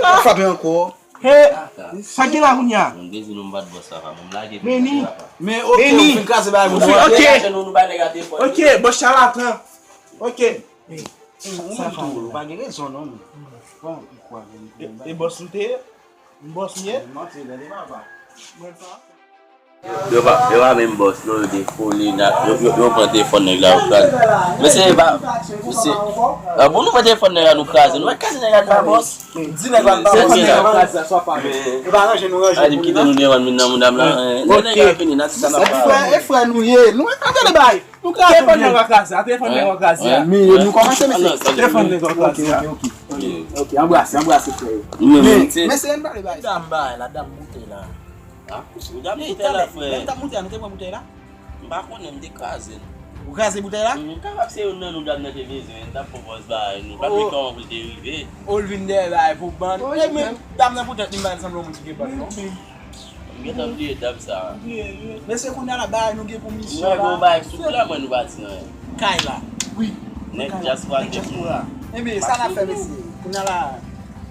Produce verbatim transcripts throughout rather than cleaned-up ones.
Frape ankò. He, sa gen la kounye a? Mwen te di nou m pa t bòs la, pa mwen m lage. Meni. Men ok, ou fin kraze bagay moun. Ok, ok. Ok, bòs chalatan. Ok. Ou menm tou, ou pa gen rezon non. Bon, ou kwè gen. E bòs ou te ye? M bòs m ye? Manti, tande papa. Mwen pa. Yo pa, yo pa menm bòs, non, yo defole, yo, yo, yo pran telefòn nèg la, yo kraze. Mesye, e pa, mesye, ah, bon, nou pran telefòn nèg la, nou kraze. Nou pa kraze nèg la, nou pa bòs. Di nèg la, nou pa bòs, nèg la kraze, sa pa byen. Nou pa ranje, nou ranje. A di, kite nou devan, men nan mouda m la. Lè nèg la vini, n a di sa n ap pale. E frè, e frè nou ye. Nou, nou tande bay. Nou kraze telefòn nèg la kraze, a telefòn nèg la kraze. Men nou kòmanse, mesye. Telefòn nèg la kraze. Ok, ok, ok. Ok, anbrase, anbrase, frè yo. Men, mesye, n pale bay. Dam bay la, dam boutèy la. Ah, ou dam boutèy la, frè. Lè n t ap monte a, nou te pran boutèy la? M pa konnen, m te kraze l. Ou kraze boutèy la? M kapab se youn nan nou dam nan te bezwen, n t ap pran pòz bay, nou pa t wè kòman pou l te rive. O, l vin dèyè bay pou bann. E men, dam nan poutèt li m pa sanble yon moun ki gen bann, non. M gentan bliye dam sa. Mesye, kounye a la, bagay nou gen pou misyon la. Mwen, bon, bagay sou plan, mwen, nou pa di anyen. Kay la. Wi. Nèg dyaspora, nèg dyaspora. Enben, sa n ap fè, mesye? Kounye a la,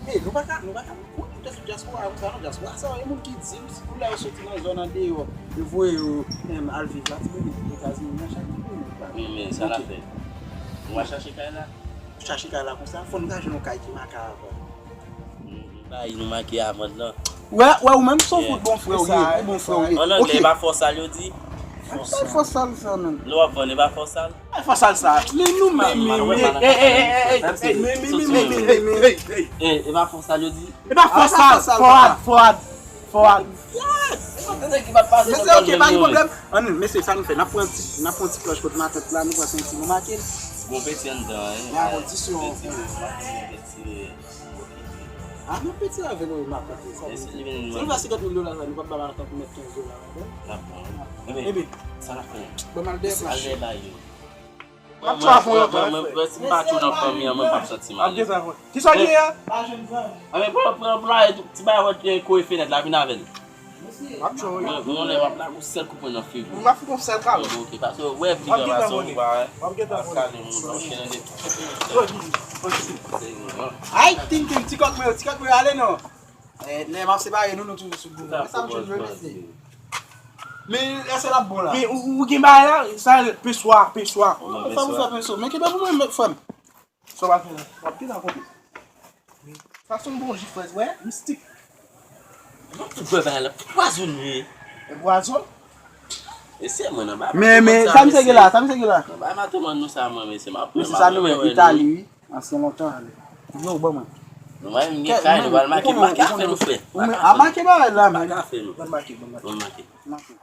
e, nou pa ka, nou pa ka. Ou te sou dyaspora, ou sa nan dyaspora, sa, e moun ki di m, si pou lè yo soti nan zòn andeyò, yo voye yo, em, al viv la, ti bebe, Etazini, nan chak ti bebe. Wi, men sa n ap fè. Ou va chache kay la? Ou chache kay la konsa, fò n ta jwenn yon kay ki makab. Bay nou make amand lan. Wè, wè, ou menm se yon fout bon frè ou ye, ou bon frè ou ye. An anglè, e pa fòsal yo di? Fòsal sa, menm. Lè w ap vann, e pa fòsal? E fòsal sa. Men nou menm, men, men, e pa fòsal yo di? E pa fòsal, fòwad, fòwad, fòwad. Yes! E pa tande ki pa pase nan kòm menm yo. Mesye, ok, pa gen pwoblèm. Ann, mesye, sa nou fè? N ap pran ti, n ap pran ti klòch kot matant la, nou pase yon ti mo make l. Gon peti anndan, wi. Nan kondisyon. Peti, peti. A, nou piti avè nou, m ap konte sa. Si nou fè senkant mil dola, nou p ap ba m ankò pou mèt kenz dola, ok? N ap pran, wi. Ebyen, sa n ap fè? Ban m al dèyè plas. Al dèyè bay yo. M ap tchwa fon yon tan. Mwen, mwen, si m pa tchou nan fanmi an, mwen p ap santi m alèz. Kisa w gen an? Anben, pran, pran, pran ti bagay wòt, eh, kore fenèt la, vin avè l. M ap tchwa, wi. Mwen, mwen, lè m ap lage yon sèl kout pwen nan figi w. M ap fout yon sèl kalòt. Ok, paske wè, piga pa son, w pa wè. M ap gentan vole. Ay, Tintin, ti kòk mwen yo, ti kòk mwen yo, ale non. Eh, lè m ap separe nou, nou toujou sou gou. Men sa m jwenn vre, mesye. Men èske l ap bon la? Men ou, ou gen bagay la, sa rele peswa, peswa. Sa pou fè peswa. Men kenbe pou mwen, frè m. Sa w ap fè la? W ap gentan konprann. Sa se yon bon ji frèz, wè, mistik. Bon, tout bagay la pwazone. E pwazon? E se mwen nan ba. Men, men, sa misye gen la, sa misye gen la? Nan ba, matoman nou sa, mwen, mesye, m ap pran. Mesye, sa nou wè Itali, wi. Ansyen lontan. Yo, ban mwen. Nou mwen, m gen kay, nou pral make, make afè nou, frè. A, make bagay la, men. Make afè nou. Ban make, ban make. Ban make.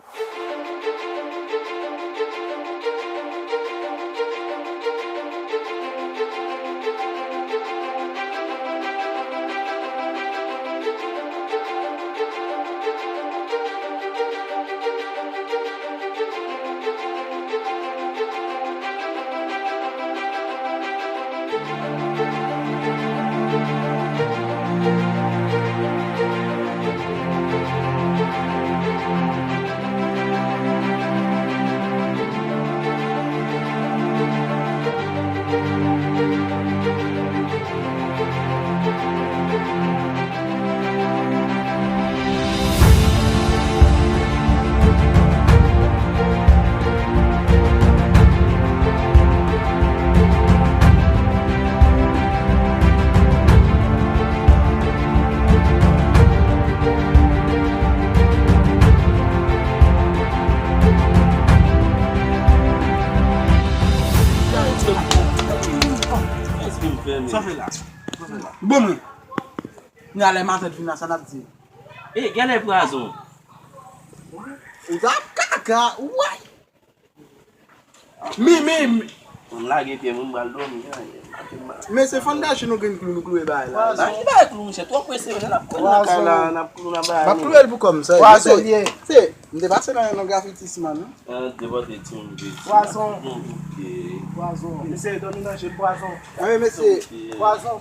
Sa fè la? Sa fè la? Bon, men. Ni a lè matant vin la, sa n ap di? E, genlè pwazon. Ou ta kaka, woy! Mi, mi, mi. M lage pye m, m pral dòmi. Men se fondasyon nou gen klou, nou kloure bagay la. Ba ki bagay klou, monchè, twò prese, lè n ap klou nan kay la, n ap klou nan bagay. M ap kloure l pou kò m, sa. Pwazon l ye. Se, m te pase nan, nan grafitis, man, wi. An, te pote ti moun vre. Pwazon. Bon, ok. Pwazon. Mesye, dòmi nan je l, pwazon. Wi, mesye. Ok. Pwazon.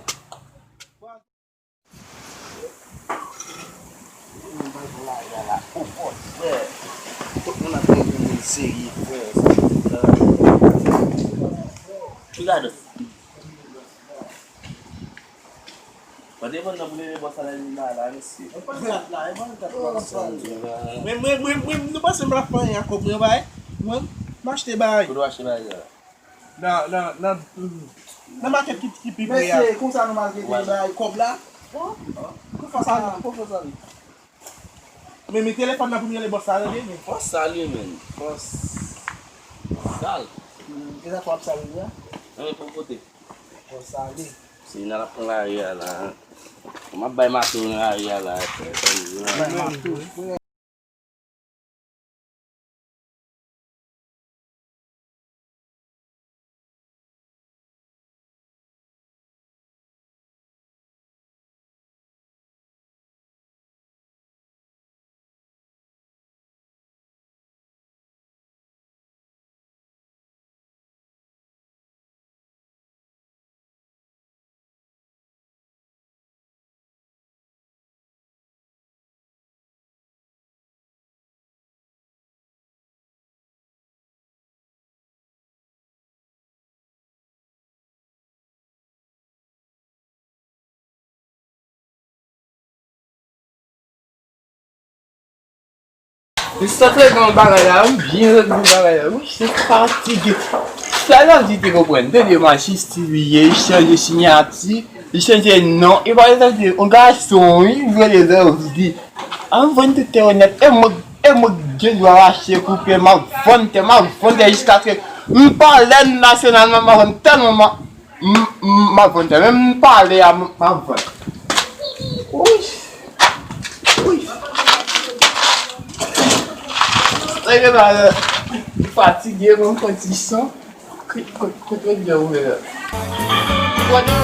Mwen pral pran lari a la. O, bòs, frè. Tout moun ap pran pou moun serye, frè. Ki gadòt? Wè Demann nan pou leve bò sa la, li la, la, mesye. Mwen, mwen, mwen, mwen, nou panse m pa fè anyen ak kòb mwen, bay? Mwen, m achte bay. Kote w achte bay la? Nan, nan, nan, nan makèt ki, ki pi pre a. Mesye, konsa nou maltrete bay kòb la? Konfyans ale, konfyans ale. Men, men telefòn nan pou m rele bòs la, tande, men. Fòs sale, men. Fòs sal. E sa k w ap sale li a? Nan men pou kote. Fòs sale. Si n al pran lari a la. M ap bay mato nan lari a la. Bay mato. Li sot regle yon bagay la wi, byen regle yon bagay la wi, se fatige. Sa l ap di te konprann, tande majistra li ye, li chanje siyati, li chanje non, e pa tande yon gason wi, li rele Lovely. An vann tout tè yo nèt, e mwen, e mwen gen dwa rache koupe, m ap vann tè, m ap vann tè jiskaske m pa lè nasyonalman, m ap vann tèlman m, m, m ap vann tè, menm m pale a, m, m ap vann. Wi. Wi. Sa gen la, fatige, mwen, m pran ti san. Kote, kote, kote, kote, kote,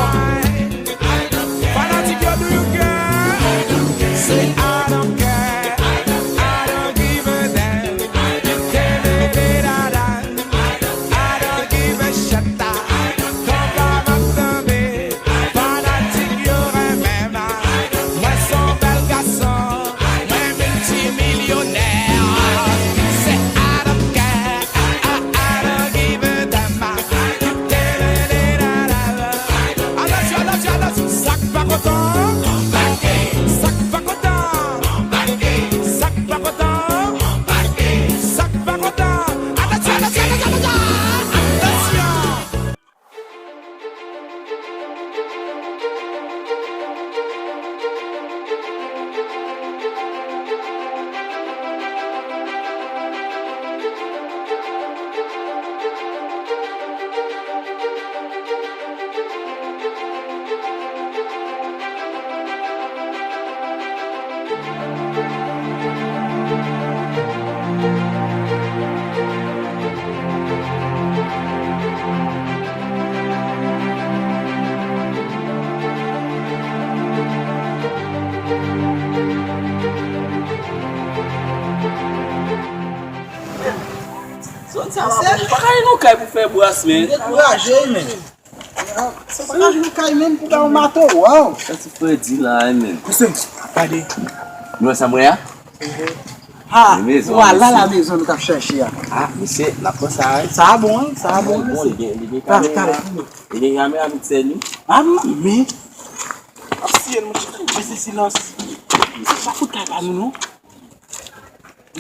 fanatik yo, do you care? Say I don't care. I don't give a damn. I don't give a shit. Konpa m ap tonbe. Fanatik yo renmen m. Mwen se yon bèl gason. Mwen miltimilyonè. Se I don't care. I, I, I don't give a damn. Atansyon, atansyon, atansyon. Sa k pa kontan. Sa k pa kontan. Sa k pa kontan. Sa k pa kontan. Atansyon, atansyon, atansyon, atansyon. Atansyon. Zòn sa pa bon. Pa ka gen yon kay pou fè bras, men. Dekouraje, men. Sa pa ka jwe kay menm pou ba w mato, waw. Sa ti frè di la, men. Kousè, gade. Nou wè sa mwen a? Ha, vwala la mezon nou t ap chache a. Ah, mesye, n ap pran sa, wi. Sa a bon, wi, sa a bon, mesye. Li gen, li gen kamera. Li gen kamera, vit fè li. Ah, men. Ap siye l, monchè. Mesye, silans. Sa fout kay pa nou, non.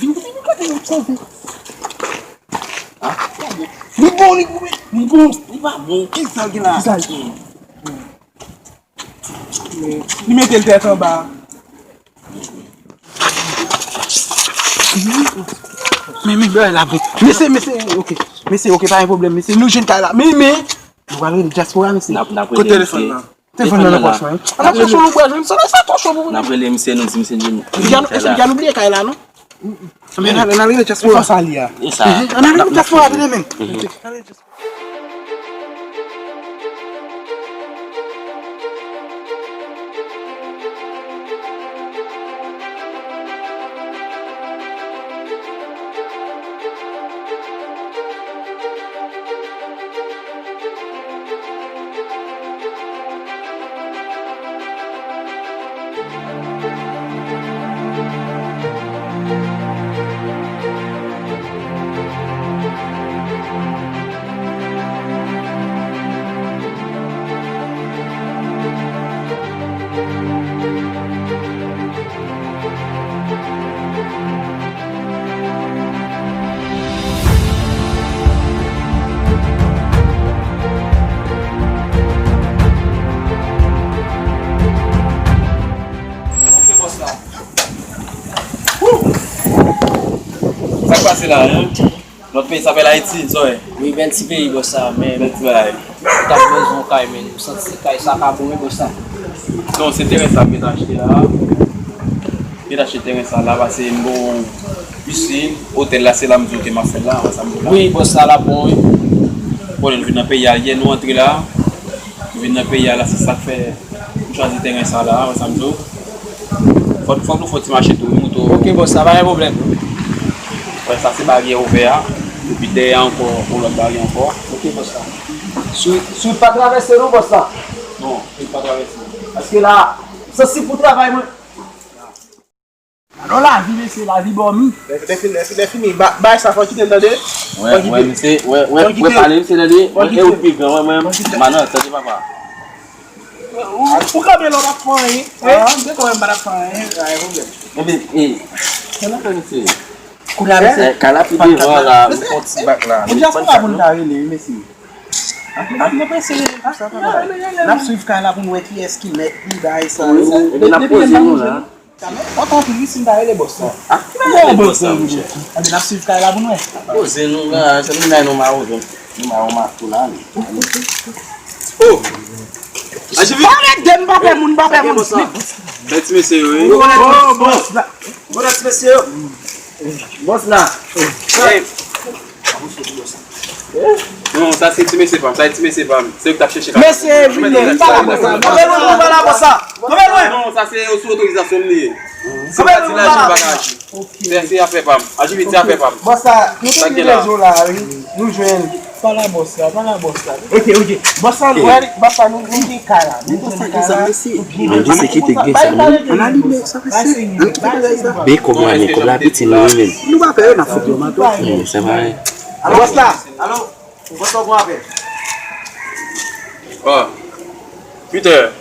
Vin, vin, vin kote nou twouve. Ah, li bon, li bon, li bon, li pa bon. Ki sa l gen la? Ki sa l gen? Li mete l tèt anba. Men, men, bagay la bon. Mesye, mesye, ok. Mesye, ok, pa gen pwoblèm, mesye. Nou jwenn kay la. Men, men, nou pral rele dyaspora, mesye. N ap, n ap rele. Kote telefòn nan? Telefòn nan nan pòch mwen. An ap chache yon lòt bwè jwenn. Sa, sa twò cho pou nou. N ap rele misye, nou di misye di nou. Misye, misye, misye, nou bliye kay la, non? Men, n al, n al rele dyaspora. Fòs a li a. E sa. An al rele dyaspora, tande, men. Se la, hein? Lòt peyi sa bèl Ayiti, zòy. Wi, bèl ti peyi, bòs sa, men. Bèl ti bagay. Ou ta bezwen yon kay, men. M santi kay sa ka bon, wi, bòs sa. Non, se teren sa m gen achte la. M gen achte teren sa la, pase m gon pisin, otèl la, se la m di w ke m ap fè l la, wè sa m di w la. Wi, bòs sa, l ap bon, wi. Bon, nou vin nan peyi a yè, nou antre la. Nou vin nan peyi a la, se sa k fè. M chwazi teren sa la, wè sa m di w. Fòk, fòk nou fè yon ti mache tou, wi, mouto. Ok, bòs, sa pa gen pwoblèm. Wè, sa se baryè ouvè a. Epi dèyè a ankò, yon lòt baryè ankò. Ok, bòs la. Si, si w pa travèse non, bòs la. Non, si w pa travèse. Paske la, se si pou travay mwen. Alò lavi, mesye, lavi bò m. Lè, lè fini, lè fini, lè fini. Ba, bay sa, fò kite l, tande. Wè, wè, misye, wè, wè, wè, pale, misye, tande. Wè, e ou pi gran, wè, mwen, manan, tande, papa. Ou, ou kanpe la, w p ap fè anyen. Ah, m te kwè m pa t ap fè anyen, pa gen pwoblèm. Ebyen, e, se la, mesye. Kounye a, mesye, kay la pi devan la, m fè yon ti bak la. Ebyen, se pa moun ta rele, mesye. N ap, n ap, n ap eseye. N ap swiv kay la pou n wè kiyès ki mèt li, bagay sa yo. Wi, n ap poze nou la. Sa men, anpil wi, si m ta rele bòs la. Ah, ki bagay rele bòs la, monchè? Anben, n ap swiv kay la pou n wè. Poze nou la, se nou bay nou mawozo. Nou mawo mato la, wi. Oh! Ajivi! Pa rete, m pa pè moun, m pa pè moun. Bèl ti mesye yo, wi. Oh, bòs la. Bòs la. Bòs la. Hey. Non, sa se ti mesye pa m, sa se ti mesye pa m. Se yo ki t ap chèche kay la. Mesye, vini, m pa la bòs la. Kanpe lwen, m pa la bòs la. Kanpe lwen. Non, sa se sou otorizasyon m li ye. Se pa ti lajan bagay. Se, se afè pa m. Ajivi, se afè pa m. Bòs la, nou te gen rezo la, wi. Nou jwenn. Pa la bòs la, pa la bòs la. Ok, ok. Bòs la, nou, bòs la, nou, nou gen kay la. Nou jwenn kay la. Mande sekirite k gen sa, non? Ann alime sa, mesye. Ann kite bagay sa. Be kòb la, men kòb la piti, nou menm. Nou pa pè yo, n ap fout yo mato. Sa va. Bòs la, alo, bòs la, bon apèl. Oh, Peter.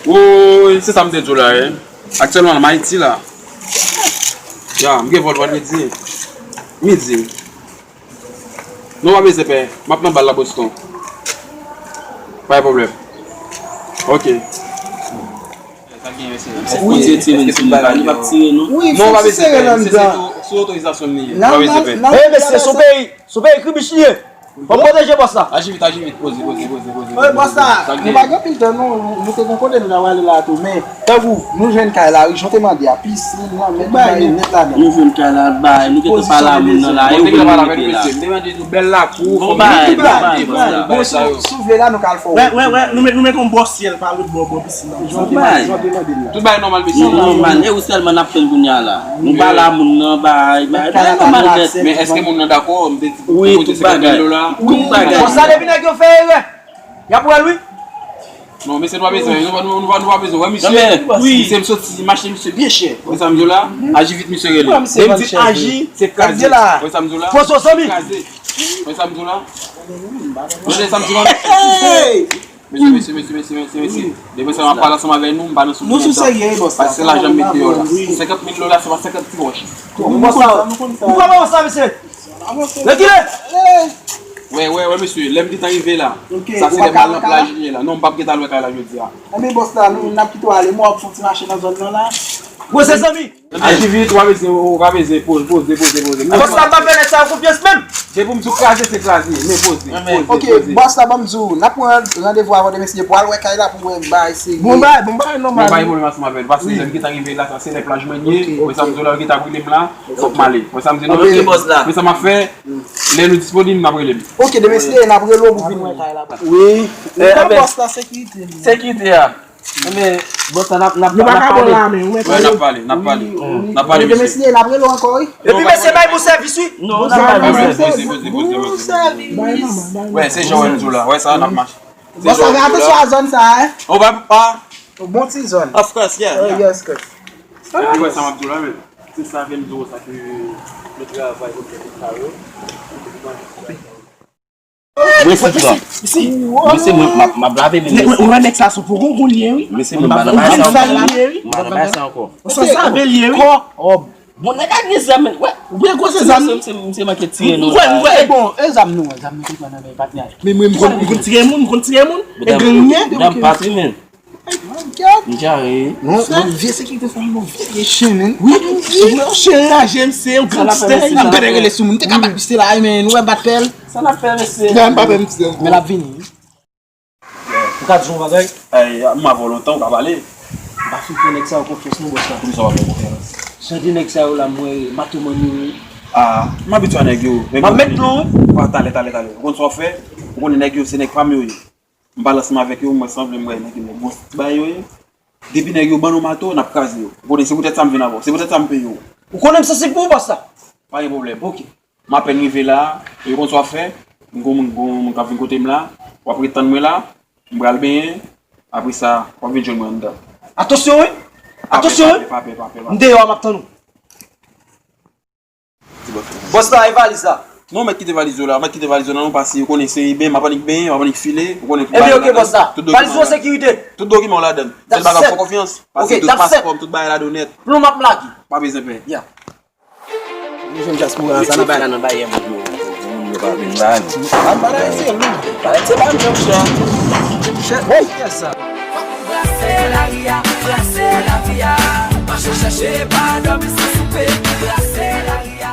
Woy, se sa m te di w la, wi. Aktyèlman, m Ayiti la. Ya, m gen vòl vandredi. Midi. Non, pa bezwen pè. M ap nan bal la Boston. Pa gen pwoblèm. Ok. Wi, eske tout bagay yo. Non, pa bezwen pè. Misye se sou, sou otorizasyon m li ye. Pa bezwen pè. Ey, mesye, se yon peyi, se yon peyi kribich li ye. Fò m pwoteje bòs la. Aji vit, aji vit, poze, poze, poze, poze. Wi, bòs la, nou pa gen anpil tan non, nou te gen kote nou ta prale la tou, men tankou nou jwenn kay la, wi, jan w te mande a, pisin, lanmè, tout bagay yo nèt ladan. Nou jwenn kay la, bay, nou gentan pale a moun nan la, e ou menm ou rete la. M te mande nou bèl lakou, fò m mete bagay, bagay sa yo. Si w vle la, nou ka al fè w. Wè, wè, wè, nou met, nou met yon bò syèl pa lòt bò, bò pisin nan. Jan w te mande, jan w te mande l la. Tout bagay nòmal, mesye. Nou nòmal, e ou sèlman n ap tann kounye a la. Nou pale a moun nan, bay, bay, bay nòmal nèt. Men èske moun nan dakò? M te di pou kote senkant mil dola. Wi, tout bagay. Bon, sa depi nèg yo fè erè, y ap wè l, wi. Non, mesye, nou pa bezwen, nou pa, nou, nou pa, nou pa bezwen. Wè, misye, wi, misye, m soti, m achte misye byen chè. Wè sa m di w la? Aji vit, misye rele. Lè m di aji, se kraze. Wè sa m di w la? Poze w, zanmi. Kraze. Wè sa m di w la? Wè sa m di w la? Hey! Mesye, mesye, mesye, mesye, mesye, mesye. Depi sa m ap pale ansanm avè nou, m pa nan sou. Nou sou serye, wi, bòs la. Paske se lajan m met deyò la. Senkant mil dola, se pa senkant ti wòch. Bòs la, nou konn sa, nou konn sa, mesye. Rekile! Wè, wè, wè, mesye, lè m gentan rive la. Sa se lè m al nan plaj li ye la. Non, m p ap gentan al wè kay la jodi a. Ebyen, bòs la, nou, n ap kite w ale, mwen w ap fè yon ti mache nan zòn nan la. Poze, zanmi. Aji vit, w a bezwen, w a bezwen poze, poze, poze, poze. Bòs la, m pa fè nèg sa yo konfyans menm. Se pou m di w kraze, se kraze. Men poze, poze, poze. Ok, bòs la, ban m di w, n ap pran randevou avè w demen, si Dye pou al wè kay la, pou wè bagay serye. Bon bagay, bon bagay, nòmal. Bon bagay, pwoblèm ansanm avè l. Paske lè m gentan rive la, sa se lè plaj mwen ye. Wè sa m di w la, yo gentan brele m la. Fòk m ale. Wè sa m di w la. Ok, bòs la. Men sa m ap fè, lè nou disponib, n ap rele m. Ok, demen, si Dye, n ap rele w pou vin wè kay la. Wi. Bòs la, sekirite. Sekirite a. Enben, bòs la, n ap, n ap, n ap pale. Wè, n ap pale, n ap pale. N ap pale, mesye. Mesye, n ap rele w ankò, wi. Epi, mesye, bay bon sèvis, wi. Non, n ap bay bon sèvis. Poze, poze, poze, poze, poze. Bon sèvis. Wè, se jan w wè m di w la. Wè sa, n ap mache. Bòs la, fè atansyon a zòn sa a, hein. On va pa. Bon ti zòn. Of course, yeah. Yes, course. Epi, wè sa m ap di w la, men. Se sa vennde sa ke nou travay pou fè tout sa yo. Mwen se pran. Mesye, mwen, m ap, m ap lave men, mesye. Ou wè nèg sa sou pou gon gon li ye, wi. Mesye, mwen pa nan bagay sa ankò. M pa nan bagay sa ankò. Ou san save li ye, wi. Bon, nèg la gen zam, men, wè. Ou byen gwo se zam. Misye, misye manke tire nou. Mwen, mwen, e bon, e zam nou, zam nou te pran nan men patnè. Men mwen, m konn, m konn tire moun, m konn tire moun. E gang mwen. Dam pati, men. Kèt. Li kare. Non, non, vye sekirite sa, non, vye, vye chen, men. Wi, wi, yon chen raje, mesye, yon gangstè, y ap gade rele sou moun. Te ka bat misye la, men, nou wè bat pèl. Sa n ap fè, mesye? Gade m pa pè misye. Men l ap vini. Ou ka di yon bagay? Ay, m avè w lontan, ou ka pale. M pa fin fè nèg sa yo konfyans non, bòs la. Poukisa w pa fè konfyans? Jan de nèg sa yo la, m wè mato manyen yo. Ah, m abitye a nèg yo. M ap met non, wi. Talè, talè, talè. Ou konn sa w fè? Ou konnen nèg yo, se nèg pa m yo ye. M pale ansanm avèk yo, mwen sanble m wè nèg yo, bon ti bagay yo ye. Depi nèg yo ban nou mato, n ap kraze yo. Ou konnen se poutèt sa m vin avè w. Se poutèt sa m peye w. Ou konnen m sansib pou ou, bòs la. Pa gen pwoblèm. Ok. M apèn rive la, e ou konn sa w ap fè? M gon moun, gon moun k ap vin kote m la, w ap ret tann mwen la, m pral benyen, apre sa, w ap vin jwenn mwen anndan. Atansyon wi! Atansyon wi! Pa pè, pa pè, pa pè. M deyò a, m ap tann ou. Bòs la, e valiz la? Non, mèt kite valiz yo la, mèt kite valiz yo la, non, pase, ou konnen se benyen, m ap annik benyen, m ap annik file, ou konnen. Ebyen, ok, bòs la. Valiz yo sekirite. Tout dokiman w ladann. Sèl bagay, fè konfyans. Pase tout paspò m, tout bagay ladan nèt. Plon m ap lage. Pa bezwen pè. Ya. Nou jwenn dyaspora sa, n ap bay la nan bayè moun yo. Moun yo pa vin ba nou. Al ba nou se lou. Ba se ba nou, chè. Chè, woy, kiyès sa? Brase lari a, brase lavi a. Mache chèche, pa dòmi san soupe. Brase lari a.